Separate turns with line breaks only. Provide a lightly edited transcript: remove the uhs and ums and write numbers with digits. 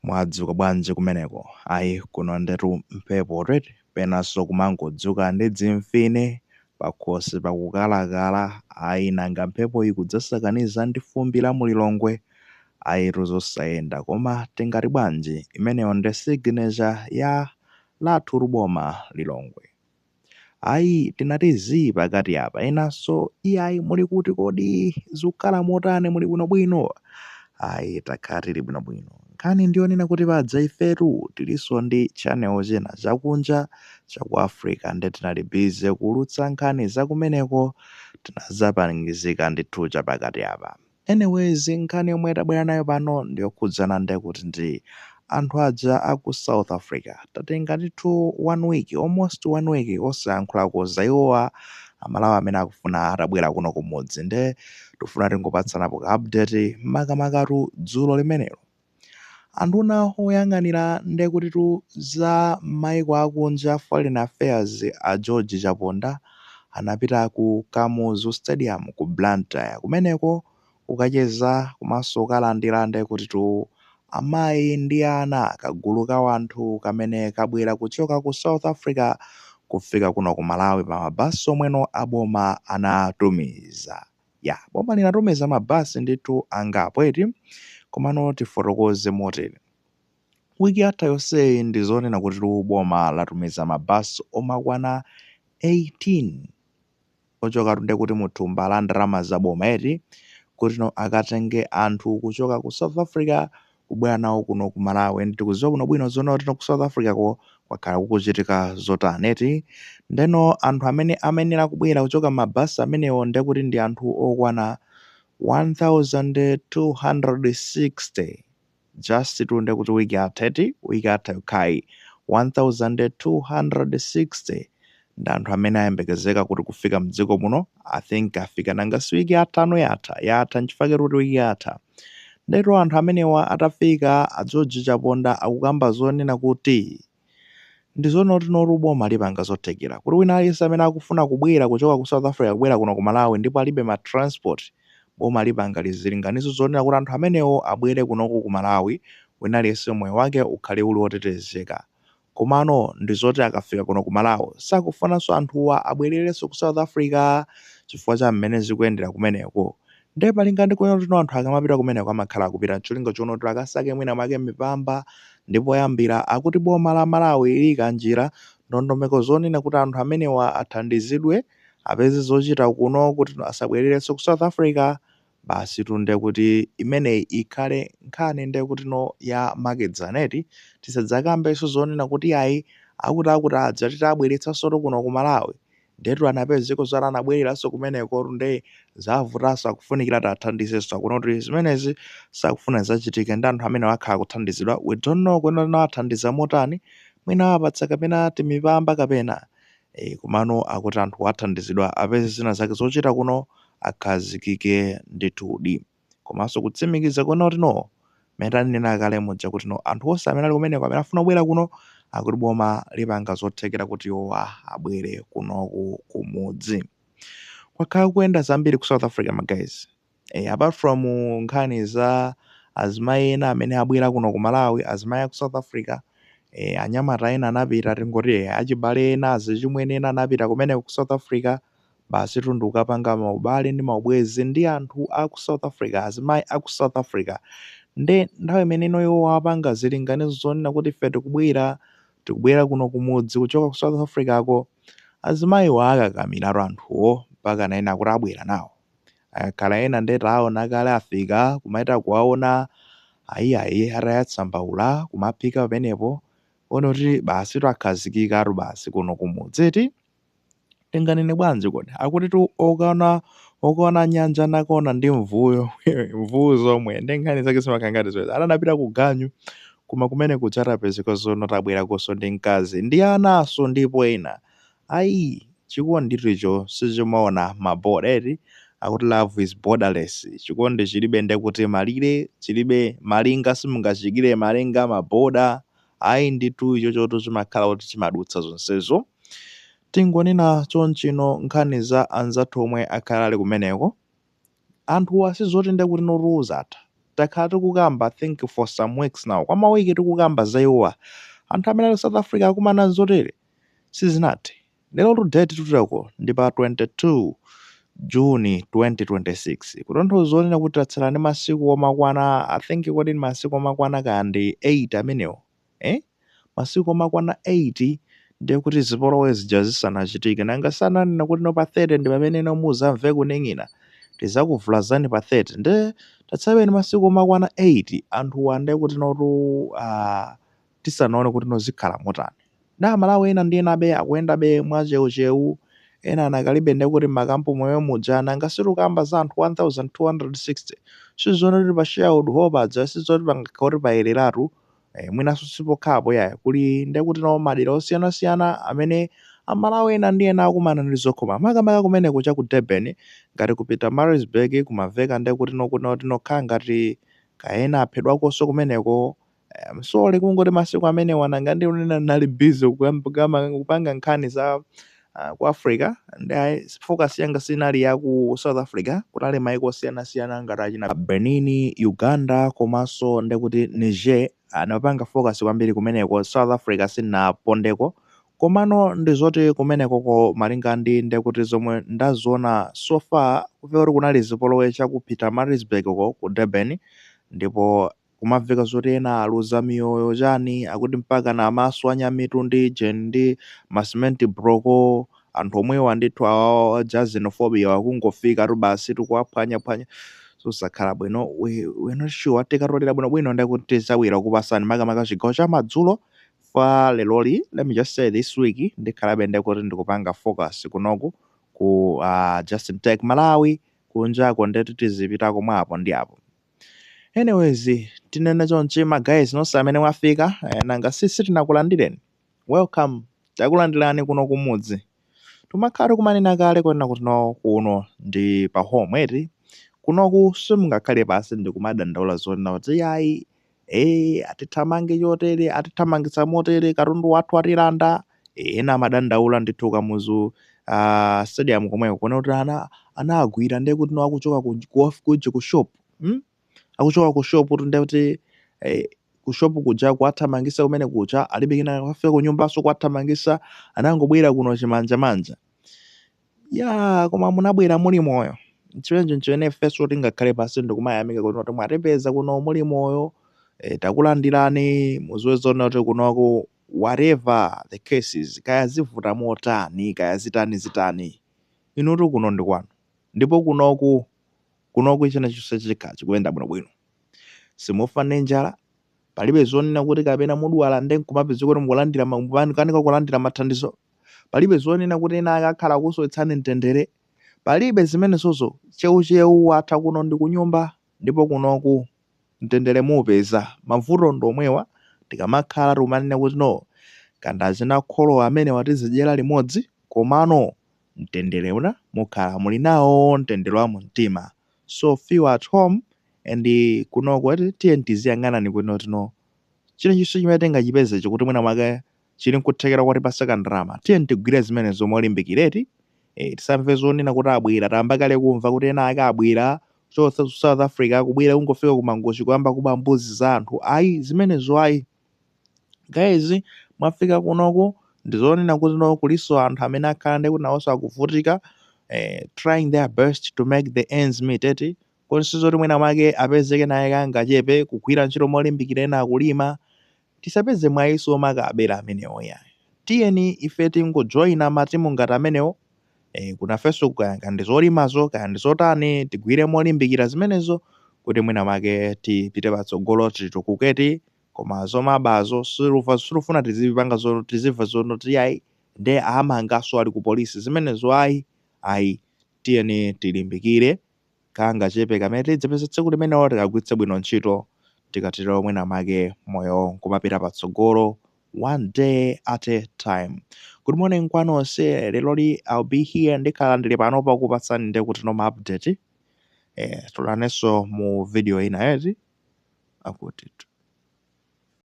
Mwadzuka bwanji kumeneko? Ayi, kuno ndetu mphepo eti, penanso kumangodzuka ndi dzimfine pakhosi pakukalakala. Ayi, nanga mphepo ikudzasakaniza ndi fumbi la mu Lilongwe? Ayitu, zosayenda. Koma tingati bwanji, imeneyo ndi signature ya lathu boma Lilongwe. Ayi, tinati zii pakati apa, enanso iyayi, muli kuti kodi? Zikukhala motani? Muli bwinobwino? Ayi, takhala tili bwinobwino. Nkhani ndiyonena kuti padza ifetu tilinso ndi channel china chakunja chaku Africa, nde tinali busy kuulutsa nkhani zakumeneko, tinazapangizika ndithu chapakati apa. Anyways, nkhani yomwe tabwera nayo pano ndiyokhudzana ndekuti ndi anthu aja aku South Africa. Tatenga ndithu one week, almost one week, osayankhulako za iwowa, Amalawi amene akufuna atabwera kuno kumudzi. Nde tifuna tingopatsanapo ka update. Makamakatu dzulo limenelo, anduna oyang'anira ndekutitu za maiko akunja, Foreign Affairs, a George Chaponda, anapita ku Kamuzu Stadium ku Blantyre kumeneko kukacheza komanso kukalandira ndekutitu amayi ndi ana, kagulu ka wanthu kamene kabwera kuchoka ku South Africa kufika kuno ku Malawi pa mabasi omweno aboma anatumiza. Ya, boma linatumiza mabasi ndithu angapo eti. Komano tifotokoze motere: wiki yatha yonseyi ndizonena kuti boma latumiza mabasi omakwana 18 ochoka tunde kuti muthumba la ndalama za boma eti, kuti no akatenge anthu kuchoka ku South Africa kubwera nawo kuno ku Malawi. Ndikudziwa bwinobwino zoona kuti ku South Africa ko kwakhala kukuchitika zotani eti. Ndeno anthu amene amayenera kubwera kuchoka mabasi amenewo ndekuti ndi anthu okwana 1260. Just tunde kuti wiki yatha eti, wiki yatha yokhayi, 1260 ndi anthu amene ayembekezeka kuti kufika mdziko muno. I think afika, nanga si wiki yatha? Yatha, yatha, nchifukwa kuti wiki yatha. Ndetu anthu amenewa atafika, a George Chaponda akukamba zonena kuti ndizoona kuti notu boma lipanga zothekera kuti wina aliyense amene akufuna kubwera kuchoka ku South Africa kubwera kuno ku Malawi ndipo alibe ma transport, boma lipanga lizilinganizo zonena kuti anthu amenewo abwere kunoku ku Malawi, wina aliyense moyo wake ukhale uli wotetezeka. Komano ndizoti akafika kuno ku Malawi, sakufunanso anthuwa abwererenso ku South Africa chifukwa cha mmene zikuyendera kumeneko. Ndiye palinga ndi kuona kuti anthu akamapita kumeneko amakhala akupita mcholinga chonoti akasake mwina mwake mipamba. Ndipo yambira akuti boma la Malawi liyika njira, ndondomeko zonena kuti anthu amenewa athandizidwe, apeze zochita kuno kuti asabwererenso ku South Africa. Basi, tunde kuti imeneyi ikhale nkhani nde kuti no ya makedzana eti. Tisadzakambenso zonena kuti ayi, akuti akuti aja titabweretsanso kuno ku Malawi, ndetu anapezeko zoti anabwereranso kumeneko, nde zavutanso, akufunikira tathandizenso. Akuona kuti zimenezi sakufuna zachitike, ndi anthu amene akhala kuthandizidwa. We don't know kuti athandiza motani, mwina apatsa kapena timipamba kapena komano akuti anthu athandizidwa, apeze zina zake zochita kuno, akhazikike ndithudi. Komanso kutsimikiza kuona kuti no, mmene tanena kale muja kuti no, anthu onse amene ali kumeneko amene afuna kubwera kuno, akuti boma lipanga zothekera kuti iwowa abwere kunoku kumudzi. Kwakhala kuyenda zambiri ku South Africa, ma guys. Apart from nkhani za azimayi ena amene abwera kuno ku Malawi, azimayi aku South Africa, anyamata ena anapita, tingoti achibale ena, azichimwene ena anapita kumeneko ku South Africa, basi tundu ukapanga maubale ndi maubwezi ndi anthu aku South Africa, azimayi aku South Africa. Nde nthawi imene iwo apanga zilinganizo zonena kuti ife tikubwera, tikubwera kuno kumudzi kuchoka ku South Africa ko, azimayiwo akakamiratu anthuwo mpaka ena kuti abwera nawo. Akakhala ena ndeti aona kale afika, kumaita kuwaona ayiayi atayatsa mbawula kumaphika pamenepo, ona kuti basi akhazikikatu basi kuno kumudzi eti. Tinganene bwanji kodi? Akuti tu okaona okaona nyanja nakaona ndi mvuyo, mvuwu zomwe. Ndi nkhani zake zimakhala ngati ziwezi. Atanapita ku ganyu, koma kumene kudzatapezeka zono tabwerakonso ndi mkazi ndi anaso. Ndipo ena ayi, chikondi icho sichimaona ma border eti. Akuti love is borderless. Chikondi chilibe ndekuti malire, chilibe malinga, simungachikire malinga, ma border, ayi ndithu. Icho choto chimakhala kuti chimadutsa zonsezo. Tingonena chonchino, nkhani za anzathu omwe akhala ali kumeneko, anthu asizoti ndekuti notu zatha. Takhala tikukamba, I think, for some weeks now, kwa mawiki tikukamba za iwowa. Anthu amene ali South Africa akumana zotere sizinathe. Lero tu date tuteko ndi pa 22 Juni 2026, kutanthauza zonena kuti tatsala ndi masiku omakwana, I think, kodi ndi masiku omakwana kandi 8 amenewo, eh? Masiku omakwana 8 ndiye kuti zipolowe zija zisanachitike. Nanga sananena kuti no pa 30 ndi pamene ino muzamve kuning'ina, tizakuvulazani pa 30? Nde tatsalabe masiku omakwana 8 anthuwa, ndiye kuti notu tisanaone kuti nozikhala motani. Na Malawi ena ndi ena abe akuyendabe mwacheucheu, ena anakalibe ndiye kuti makampu moyo muja. Nanga sitikamba za anthu 1260? Sizoti kuti pa Sherwood Hall paja, sizoti pangakhala kuti payereratu, mwinanso sipokhapo yayi. Kuli ndiye kuti no madera osiyanasiyana amene Amalawi ena ndi ena akumana ndi zokhoma, makamaka kumeneko cha ku Durban, ngati ku Pietermaritzburg kumaveka ndiye kuti nokuti nokhala ngati kaena aphedwakonso kumeneko. Sorry, kungoti masiku amenewa nanga ndi unena nali busy kupanga nkhani za ku Africa, ndi focus yanga sinali ya ku South Africa. Kunali maiko osiyanasiyana ngati achina Benin, Uganda, komanso ndekuti Niger. Anapanga focus kwambiri kumeneko. South Africa sinapondeko, komano ndi zoti kumenekoko, malinga ndi ndekuti zomwe ndaziona so far, kupeka kuti kunali zipolowe cha ku Pietermaritzburg uko ku Durban, ndipo kumamveka zoti ena aluza miyoyo chani, akuti mpaka na amaso anyamitu ndi jen ndi ma cement block. Anthu omwewa ndithu awawa ja xenophobia wakungofika tu basi tikuwaphwanyaphwanya, sosakhala bwino. We not sure. Tikatolera bwinobwino ndekuti tizawira kupasani, makamaka chigawo cha madzulo. Fa leloli, let me just say, this week ndikhalabe ndekuti ndikupanga focus kunoku ku Justin Tech Malawi. Kunjako ndeti tizipitako mwapo ndi apo. Anyways, tinene chonchi, ma guys nonse amene mwafika, nanga sisi tinakulandireni, welcome, takulandirani kuno kumudzi. Tumakhala kumanena kale kunena kuti no, kuno ndi pa home eti. Kunoku simungakhale pasi ndikumadandaula zonena kuti yayi, atithamange chotere, atithamangitsa motere, katundu wathu atilanda. Ena amadandaula ndithu Kamuzu Stadium komweko, kuona kuti ana anagwira ndiye kuti no akuchoka ku shop, Akuchoka ku shop tu, ndiye kuti ku shop kuja kuwathamangisa kumene kuja, alibe kena kafika ku nyumbaso kuwathamangisa, anangobwera kuno chimanjamanja ya. Koma munabwera muli moyo, chimenecho nchimene ifenso tingakhale pasi ndikumayamika kuti mwatipeza kuno muli moyo. Takulandirani. Muziwe zoona kuti kunoku, whatever the cases, kaya zivuta motani, kaya zitani zitani, inutu kuno ndi kwanu, ndipo kunoku china chonse chikhala chikuyenda bwinobwino. Simufa ndi njala, palibe zonena kuti kapena mudwala ndi nkumapeza kuti mukulandira mukanika kulandira mathandizo, palibe zonena kuti ena akakhala kusowetsani mtendere, palibe zimenezozo. Cheucheu watha kuno ndi kunyumba, ndipo kunoku mtendere muupeza. Mavuto ndi omwewa, tikamakhala tikumanena kuti no, kandazina kholo amene watizidyera limodzi, komano mtendere una mukhala muli nawo, mtendere wa mumtima. So feel at home, and kunoko ati tiye tiziyang'anani kuno tino chilichonse chimene tingachipeze chikuti mwina mwake chili nkuthekera kuti pasaka ndalama, tiye tigwire zimenezo molimbikireti. Tisamve zonena kuti abwera. Tamba kale kumva kuti ena ake abwera cho South Africa, akubwera kungofika ku Mangochi kuyamba kuba mbuzi za anthu. Ayi, zimenezo ayi. Guys, mwafika kunoku, ndizonena kuti no, kuliso anthu amene akhala ndi kuti nawonso akuvutika, trying their best to make the ends meet eti. Konse zoti mwina mwake apezeke naye kangachepe, kugwira ntchito molimbikira, ena akulima. Tisapeze mwayiso omakabera amenewo yayi. Tiyeni ife tingojoyina matimu ngati amenewo, kunafenso kaya ndi zolimazo, kaya ndi zotani, tigwire molimbikira zimenezo kuti mwina mwake tipite patsogolo, titukuketi. Koma zomabazo silufuna tizipanga zo, tizimva zono ti ayi, nde amangaso ali ku polisi, zimenezo ayi, ayi. Tiyeni tilimbikire kangachepe kamene tidzapeza tsiku limenelo, tikagwiritse bwino ntchito. Tikatero mwina mwake moyo nkumapita patsogolo, one day at a time. Good morning kwa nonse. Leroli I'll be here, ndikhala ndili panopa kupatsani nde kuti no ma update. Tulanenso mu video ina eti akuti.